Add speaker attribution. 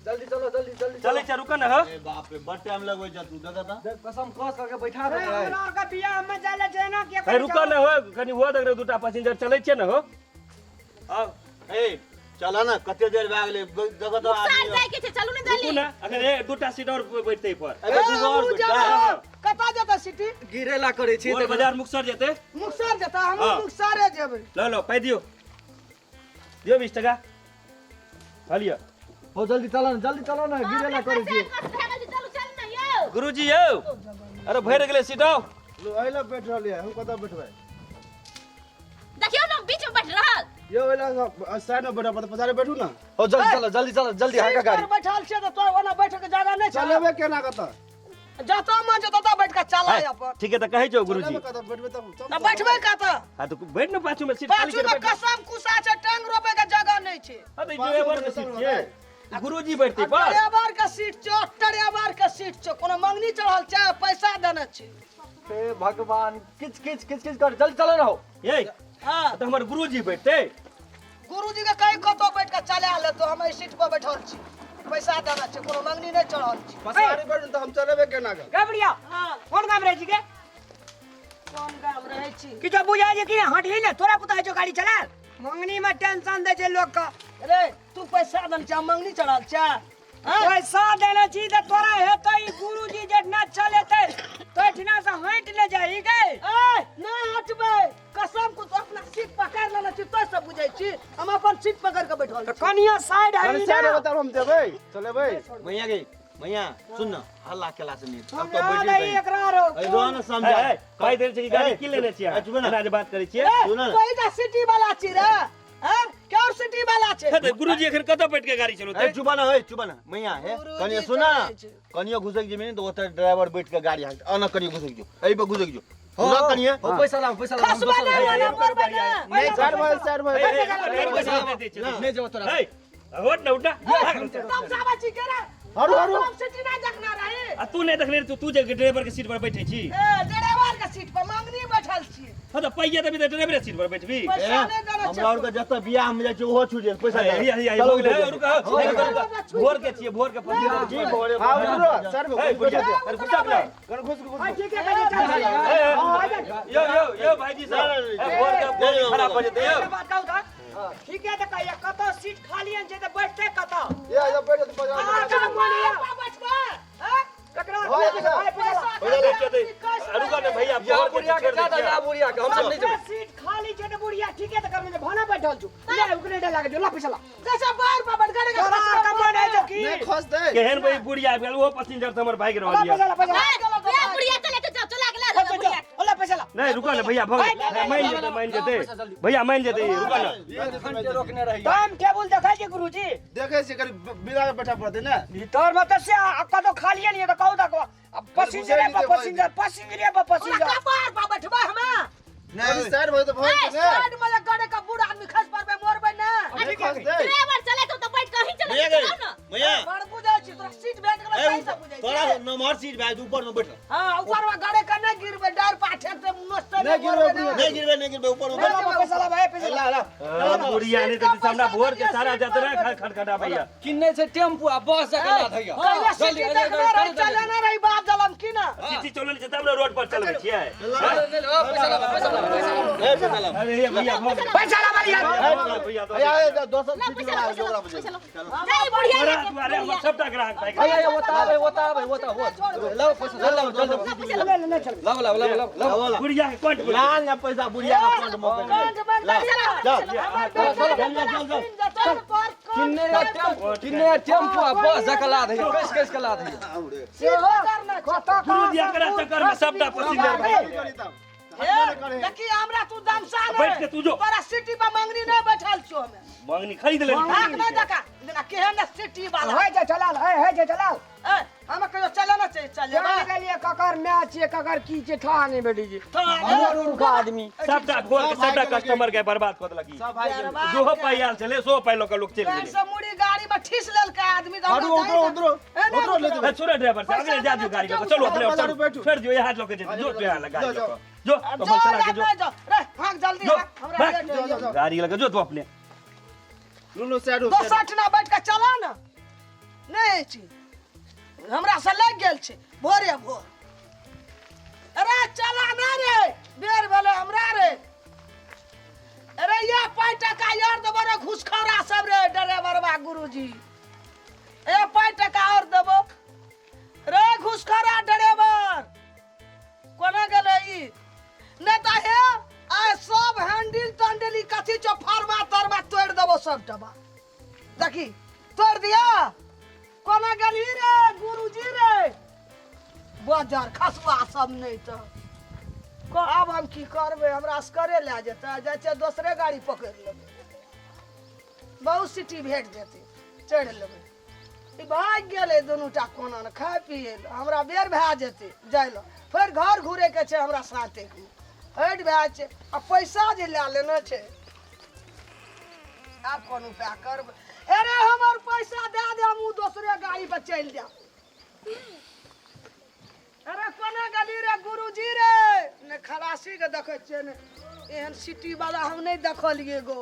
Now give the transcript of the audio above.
Speaker 1: जल्दी चलो, जल्दी जल्दी।
Speaker 2: चलै छै, रुक न हो।
Speaker 3: ए बाप रे, बड़ टाइम लगबै छ तू, देखऽ त।
Speaker 1: कसम कस करके बैठा दे।
Speaker 4: हमरा आर के बियाह में जाले छै ना के।
Speaker 2: ए, रुक न हो, कनी हुआ देख रे, दूटा पैसेंजर चलै छै न हो।
Speaker 3: आउ ए, चल न, कते देर भए गेलै, देखऽ त।
Speaker 5: मुक्सार
Speaker 3: आदमी
Speaker 5: जाय के छै, चलू ने
Speaker 2: रुकू
Speaker 5: जल्दी।
Speaker 2: न, अखन ए दूटा सीट और बैठतै पर।
Speaker 3: ए, दूगो और
Speaker 4: हमहूँ
Speaker 3: बैठता।
Speaker 4: जेबै। कतऽ जेतै सिटी?
Speaker 1: गिरेला करै छी।
Speaker 2: गोल बाजार मुक्सर जेतै।
Speaker 4: मुक्सर जेतै? हमहूँ
Speaker 2: हाँ।
Speaker 4: मुक्सरे जेबै।
Speaker 2: ल ल, पाइ दियौ, दियौ 20 टका लिअ।
Speaker 1: हो, जल्दी चलो न, जल्दी चलो न, गिरेला करै छी।
Speaker 5: चलू, चल ने यौ।
Speaker 2: गुरुजी यौ, अरे भरि गेलै सीट, आउ।
Speaker 6: लो, एहि लए बैठ रहलियै, हम कतऽ बैठबै?
Speaker 5: देखियौ ने, बीच में बैठ रहल।
Speaker 6: यौ, एहि लए साइड मे बैठऽ पड़तै, पछाड़ी बैठू ने।
Speaker 1: हो, जल्दी चलो, जल्दी चलो, जल्दी हाँका
Speaker 4: सीट पर
Speaker 1: गाड़ी।
Speaker 4: बैठल छियै तऽ तोरा ओना बैठे के जगह नहि छै।
Speaker 6: चलेबै केना कतऽ?
Speaker 4: जतऽ मन छै ततऽ बैठ के चला अपन।
Speaker 2: ठीक है, तऽ कहै छौ गुरुजी।
Speaker 6: चलेबै कतऽ, बैठबै तब?
Speaker 4: तऽ बैठबै कतऽ?
Speaker 2: हाँ तऽ बैठ ने पाछू में, सीट खाली
Speaker 4: पाछू
Speaker 2: छै।
Speaker 4: में कसम कुसा छै, टांग रोपे के जगह नहि छै।
Speaker 2: हाँ तऽ ड्राइवर के सीट छै, गुरुजी बैठतै पर।
Speaker 4: ड्राइवर के सीट छौ, ड्राइवर के सीट छौ, कोनो मंगनी चढ़ल छै, पैसा देने छै।
Speaker 1: हे भगवान, किच किच किच किच कर, जल्दी चलो न हो।
Speaker 2: ये
Speaker 4: हाँ।
Speaker 2: तऽ हमर गुरुजी बैठतै।
Speaker 4: गुरुजी के कहीं कतौ बैठ के चला लेतो, हम एहि सीट पर बैठल छी, पैसा देने छै, कोनो मंगनी नहि चढ़ल छै।
Speaker 6: पछाड़ी बैठू तऽ हम चलेबै केना कऽ?
Speaker 7: गे बुढ़िया।
Speaker 4: हाँ।
Speaker 7: कोन गाम रहै छी गे?
Speaker 4: कोन गाम रहै छी?
Speaker 7: किछो बुझाइ छै कि नहि? हटही ने, तोरा पुता होइ छौ गाड़ी चलायल? मंगनी में टेंशन दै छै लोक के।
Speaker 4: रे, तू पैसा देने छै, मंगनी चढ़ल छै? हाँ?
Speaker 7: पैसा देने छी तऽ तोरा हेतै, ई गुरुजी जे ना चलेतै तो एहिठिना से हटि ने जाही गे।
Speaker 4: ए, नहि हटबै, कसम को तू अपना सीट पकड़ लेने छी, तो सब बुझै छी, हम अपन सीट पकड़ के बैठल
Speaker 7: तऽ
Speaker 4: छी।
Speaker 7: कनियो साइड
Speaker 6: कनि
Speaker 7: हई
Speaker 6: साइड
Speaker 7: ना।
Speaker 6: हेबै तब हम जेबै, चलेबै।
Speaker 3: मैया गे मैया, सुन न, हल्ला केला से नहीं।
Speaker 7: हम ना एकरा रो।
Speaker 3: ए, रह न, समझा।
Speaker 2: ए, पाइ देने छै कि गाड़ी की लेने छियै?
Speaker 3: ए, चुप ना।
Speaker 2: एना जे बात करै छियै।
Speaker 4: ए,
Speaker 3: सुन न।
Speaker 4: तोही टा सिटी वाला छी रे? हैं? के और सिटी वाला छै?
Speaker 2: हे तऽ गुरुजी एखन कतऽ बैठ के गाड़ी चलौतै?
Speaker 3: ए, चुप ना, ए, चुप ना मैया, हे।
Speaker 4: गुरुजी
Speaker 3: कनियो सुन न।
Speaker 4: चलै छै।
Speaker 3: कनियो घुसक जेबही ने तऽ ओतऽ ड्राइवर बैठ के गाड़ी हाँकतै। अना कनियो घुसक जो, एहि पर घुसक जो, घुसक कनियो।
Speaker 1: हो, पैसा लाओ, पैसा लाओ, हम
Speaker 4: खसबा
Speaker 1: दोसर
Speaker 4: नहि, ओना मरबै ने।
Speaker 6: नहि, साइड भऽ, साइड भऽ।
Speaker 2: ए, ए, ए, पैसा दे दै छियै।
Speaker 1: नहि जेबो तोरा।
Speaker 2: ए, उठ न, उठ न।
Speaker 4: तमसाबै छी के रे?
Speaker 6: हरू, हरू।
Speaker 4: हम सिटी नहि देखने रही।
Speaker 2: आ तू नहि देखने रही, तू जे ड्राइवर के सीट पर बैठे छी।
Speaker 4: ए, ड्राइवर के सीट पर मंगनी बैठल छी।
Speaker 2: हाँ तऽ पाइया देबी तऽ ड्राइवरे सीट पर बैठबी।
Speaker 4: पैसा नहि देने छै।
Speaker 3: हमरा आरके जतऽ बियाह में जाइ छै, ओहो छूट जाइ छै, पैसा
Speaker 2: हे, हे, हे,
Speaker 3: चलो,
Speaker 2: भऽ गेलै,
Speaker 3: उठो।
Speaker 2: रुक, रुक, रुक, भोर के छियै, भोर के पंजीरा
Speaker 3: जी, भोरे।
Speaker 6: हाँ, उतरो, साइड भऽ,
Speaker 2: ए, बुढ़िया, अरे गुस्सा करा।
Speaker 6: कनि घुस, घुस।
Speaker 7: हाँ, ठीक है, कनियो चल।
Speaker 2: ए, ए, यौ यौ यौ भाईजी साहब, ए, भोर के बोली खराब भऽ जेतै यौ।
Speaker 7: एक बात कहू तऽ ठीक है, तऽ कहिया कतऽ सीट खाली छै तऽ बैठतै कतऽ?
Speaker 6: ये, ये, बैठ जा,
Speaker 7: अहाँ
Speaker 6: बैठ जा।
Speaker 7: के मन यऽ
Speaker 4: पर बैठबै? हैं?
Speaker 7: ककरा?
Speaker 6: हो, जा।
Speaker 7: पैसा
Speaker 4: पैसा
Speaker 2: रुक जेतै। रुक ने भैया,
Speaker 1: या
Speaker 2: भोर के
Speaker 1: बुढ़िया के
Speaker 2: छोड़ि दै
Speaker 1: जा,
Speaker 2: छियै।
Speaker 1: जा बुढ़िया के, हम सब नहि जेबै।
Speaker 7: सीट खाली छै तऽ बुढ़िया ठीके तऽ करने छै, भाना बैठल छु ले, ओकरे डर लागे ला, पैसा ला।
Speaker 4: जैसे बाहर पर बैठ गाड़ी के
Speaker 7: तोरा
Speaker 4: खसबै
Speaker 7: के मन है जो की
Speaker 6: नहि खस दे।
Speaker 2: केहन भाई बुढ़िया आबि गेल, ओहो पैसेंजर से हमर भागि रहल
Speaker 7: ला
Speaker 2: यऽ।
Speaker 7: पैसा ला, पैसा ला।
Speaker 5: ए, बुढ़िया चले तऽ जाओ, चला के ला
Speaker 7: चल,
Speaker 5: देबै
Speaker 7: चल,
Speaker 5: बुढ़िया।
Speaker 7: चल, पैसा ला।
Speaker 2: नहीं रुको ना भैया, भऽ गेलै, मानि जेतै, मानि जेतै भैया, मानि जेतै, रुको ना।
Speaker 1: घंटे रोकने रही।
Speaker 7: टाइम टेबुल देखै छी गुरुजी?
Speaker 6: देखै छियै, कनि बिना के बैठा पड़तै ने।
Speaker 7: भीतर में तऽ से कतौ खालिए नहीं है तऽ कहू तऽ पसिंजरे पर पसिंजर, पसिंजरे पर पसिंजर।
Speaker 4: कपार पर बैठबै हमे?
Speaker 6: कनि साइड भऽ जेतै, भऽ
Speaker 4: ए,
Speaker 6: जेतै ने।
Speaker 4: साइड में जे गाड़ी के बूढ़ आदमी खसि पड़बै, मरबै ने।
Speaker 6: नहि खस दे।
Speaker 5: ड्राइवर चले तऽ बैठ के ही चले,
Speaker 3: भैया गई
Speaker 5: चलाउ ने।
Speaker 3: भैया।
Speaker 4: बड़ बुझै छी, तोरा सीट भेट गेलै,
Speaker 3: ए,
Speaker 4: सही से बुझै
Speaker 3: तोरा
Speaker 4: छी।
Speaker 3: नमहर सीट भए जेतै, ऊपर में बैठ।
Speaker 4: हाँ, ऊपर में गाड़ी के नहि गिरबै, डार पाठे ते नोचतै।
Speaker 6: नहि गिरबै,
Speaker 4: मरबै ने।
Speaker 3: नहीं गिरबे, नहीं गिरबे, ऊपर में बैठ।
Speaker 7: ला पैसा ला भाई, पैसा ला।
Speaker 3: ला ला।
Speaker 2: बुढ़िया नहीं तऽ हमरा भोर के सारा जतरा खटखटाबैया।
Speaker 1: किन्ने छै टेम्पू आ बस जकाँ लाद होइया।
Speaker 4: कहिया
Speaker 1: जल्दी,
Speaker 4: सिटी
Speaker 1: जल्दी,
Speaker 4: देखने रही,
Speaker 1: जल्दी, जल्दी।
Speaker 4: चलेने रही बाप जलम की ना?
Speaker 2: सिटी चलल छै तब ने रोड पर चलबै छियै।
Speaker 1: नहि, नहि, पैसा ला, पैसा ला, पैसा ला।
Speaker 3: ए, पैसा ला।
Speaker 2: अरे हे भैया, भऽ गेलै।
Speaker 7: पैसा ला भैया।
Speaker 2: भैया दऽ
Speaker 3: भैया, ए, दोसर
Speaker 5: ला
Speaker 3: सीट
Speaker 5: पैसा
Speaker 3: वाला
Speaker 5: ला,
Speaker 3: आबि
Speaker 5: पैसा
Speaker 3: ओकरा
Speaker 5: ला,
Speaker 3: बजे।
Speaker 5: पैसा ला। जाई बुढ़िया
Speaker 2: तोरा
Speaker 5: लेके,
Speaker 2: दुआरे हमर
Speaker 5: बुढ़िया।
Speaker 2: सबटा ग्राहक भागि
Speaker 1: भैया,
Speaker 2: गेलै।
Speaker 1: ये ओता आबै, ओता आबै, ओता, ओ। लाओ पैसा, लाओ, जल्दी।
Speaker 5: ला पैसा ला।
Speaker 7: ले ले, चल।
Speaker 1: लाओ, लाओ, लाओ, लाओ, लाओ।
Speaker 2: बुढ़िया के कंठ
Speaker 3: ला ना पैसा, बुढ़िया का कंठ मौका
Speaker 4: कंठ बंद
Speaker 3: ला,
Speaker 4: करी ना।
Speaker 3: चल।
Speaker 4: हमर बेटा
Speaker 3: चल, चल, चल, चल।
Speaker 4: जतन पर
Speaker 1: किन्ने या टेम्पू, किन्ने या टेम्पू आ बस जकाँ लाद होइया, कस कस के लाद होइया।
Speaker 4: सीट पकड़ना छै।
Speaker 2: गुरुजी एकरा चक्कर में सबटा पैसेंजर भागि गेलै।
Speaker 6: करी तब।
Speaker 4: ए, देखी हमरा तू दमसा नहीं।
Speaker 2: बैठ के तू जो।
Speaker 4: तोरा सिटी पर मंगनी नहीं बैठल छो हमे।
Speaker 2: मंगनी खरीद लेली।
Speaker 4: आँख नहीं देखा जेना केहन सिटी वाला।
Speaker 7: है जे चलाल है, है जे चलाल।
Speaker 4: ए, हमे कहियो चले ना चाहिए, चले
Speaker 7: जान गेलियै ककर my छियै, ककर की छै, ठा नहि भेटै छै। मूर्ख आदमी।
Speaker 2: सबटा भोर के सबटा कस्टमर के बर्बाद कऽ देलक ई।
Speaker 6: सब भागि गेलै।
Speaker 2: जोहो पाइ आयल छलै, सोहो पाइ लऽ कऽ लोक चलि
Speaker 4: पैर
Speaker 2: गेलै।
Speaker 4: से मुड़ी गाड़ी में ठीस लेलकै आदमी तऽ
Speaker 6: हटू,
Speaker 4: हमरा
Speaker 6: उतरो,
Speaker 4: जाइ
Speaker 6: उतरो।
Speaker 4: ए, नहि
Speaker 6: उतरो, ले
Speaker 4: उतरो।
Speaker 6: जेबै।
Speaker 2: ए, छोड़ो ड्राइवर साहब, अगले जा दियौ गाड़ी लऽ कऽ, चलू अपने
Speaker 6: बाजार
Speaker 2: चलू।
Speaker 6: बैठू।
Speaker 2: छोड़ि दियौ, हाथ लऽ कऽ जेतै, जो तोरा लग गाड़ी लऽ कऽ। जो,
Speaker 4: जाओ,
Speaker 2: अपन चला के
Speaker 4: जा,
Speaker 2: जो।
Speaker 4: नहीं जाओ। रे, भाग जल्दी,
Speaker 2: जो,
Speaker 4: भाग, हमरा
Speaker 2: भाग।
Speaker 4: लेट होइया।
Speaker 6: जाओ, जाओ।
Speaker 2: गाड़ी लऽ कऽ जो तू अपने।
Speaker 6: लू, लू, साइड हो,
Speaker 4: दोसर
Speaker 6: साइड
Speaker 4: ठिना बैठ के चला ना। ने छी, हमरा से लागि गेल छै भोरे भोर। अरे चला ना रे, बेर भेलै हमरा रे। अरे ये पाइ टका यार देबो रे घुसखोरा सब रे ड्राइवरवा गुरुजी, ए पाइ टका और देबो रे घुसखोरा ड्राइवर। कोना गेलै ई? नहि तऽ हे आइ सब हैंडल तंडल ई कथी छौ फरमा तरमा तोड़ि देबो सब टबा। देखी तोड़ि दिया। कोना गेलही रे गुरुजी रे? बजर खसुआ सब नहि तऽ आब हम की करबै? हमरा असगरे लए जेतै, जाइ छियै दोसरे गाड़ी पकड़ि लेबै, बहुत सिटी भेट जेतै, चढ़ि लेबै। ई भागि गेलै दुनू टा कोना ने खाय पियै लए, हमरा बेर भए जेतै जाइ लए, फेर घर घुरैके छै हमरा साथे हटि भए छै। आ पैसा जे लए लेने छै, आब कोन उपाय करबै? अरे हमर पैसा दए दे, हम ओ दोसरे गाड़ी पर चलि जायब। अरे कोना गेली रे गुरुजी रे? ने खलासी के देखै छियै ने एहन सिटी वाला हम नहि देखलियै गो।